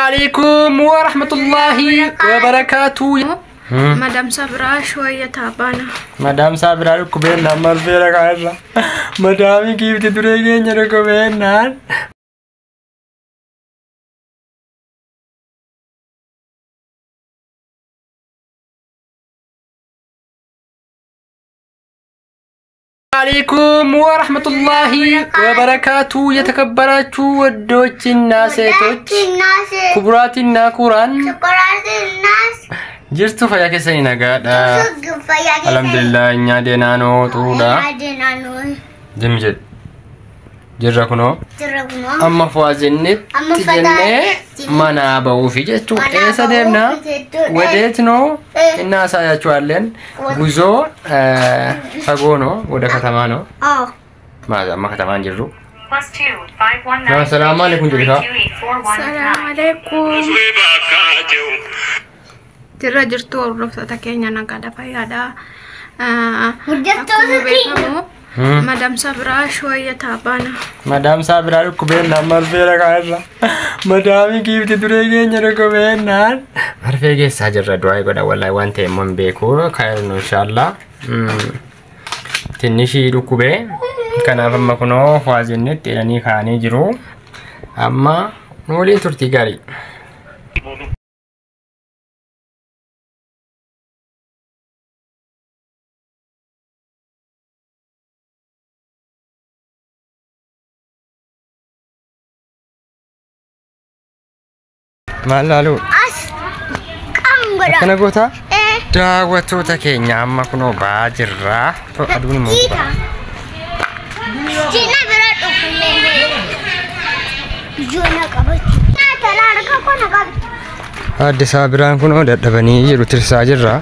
عليكم ورحمة الله وبركاته. Madam Sabraa شوية تعبانة. Madaam Saabiraa dhukkubeenna marfeera kaa'erra. Madaamii giifti duree keenya dhukkubeennaan. አለይኩም ወራህመቱላሂ ወበረካቱ። የተከበራችሁ ወንዶችና ሴቶች፣ ክቡራትና ክቡራን፣ jirtu fayyaa keessanii nagaadha. Alhamdulillah, እኛ ደህና ነው። ጥሩudha. Jim jedhe. Jirra kunoo. Amma fuwaazinnitti jennee manaa bahuufi jechuudha. Eessa deemna? ወዴት ነው? እናሳያችኋለን። ጉዞ ፈጎ ነው፣ ወደ ከተማ ነው። ማለት amma ከተማ hin jirru. +2 5 1 Na 9 salaamu alaikum 3 jedhu. 2 8 4 1 Salaam 9. alaikum. Jirra jirtu hordoftoota keenya, nagaadha, fayyaadha. Akkuma beekamu Madam Sabraa شوية تعبانة. Madaam Saabiraa dhukkubeenna marfeera kaa'erra. Madaamii giifti duree keenya dhukkubeennaan. Marfee geessaa jirra, du'aa godha. Wallahi waan ta'e immoo hin beeku kaa'ernu inshaallah. Tinnishii dhukkubee kanaaf amma kunoo fuwaazinnitti jedhanii kaa'anii jiru. Amma nu waliin turtii gaarii. Maal laaluu? As kam godha. Akkana gootaa? Daawwattoota keenya, amma kunoo ba'aa jirra. Aduun immoo Jiita. Jiina bira dhufu meemee. Ijoona qabachuu. Nyaata harka koo qabdi. Adde Saabiraan kunoo dadhabanii jiru, tirsaa jirra.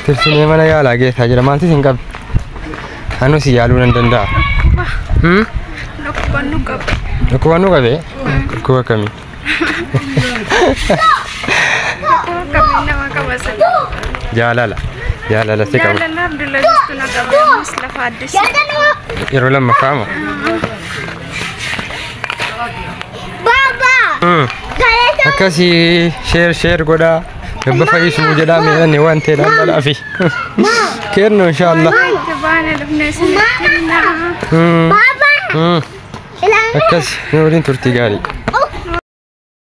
Tirsinee mana yaalaa geessaa jira. Maaltu isin qabe? Anu si yaaluu nan danda'a. Dhukkuba nu qaba. Dhukkuba nu qabe? Dhukkuba akkamii? Dhukkuba akkamii nama qaba sana? Jaalala. Jaalala si qaba. Jaalala Abdullaziz na qaba. Ammas lafa addis. Yeroo lammaffaa moo? Baba. Galata. Akkasii share share godhaa. Gabba fayyisuu jedhaa miidhanni waan ta'eedhaan balaafi. Kennu inshaallah. Itti baane dhufnee isinitti himna. Baba. Ilaalu. Akkas nu waliin turtii gaarii.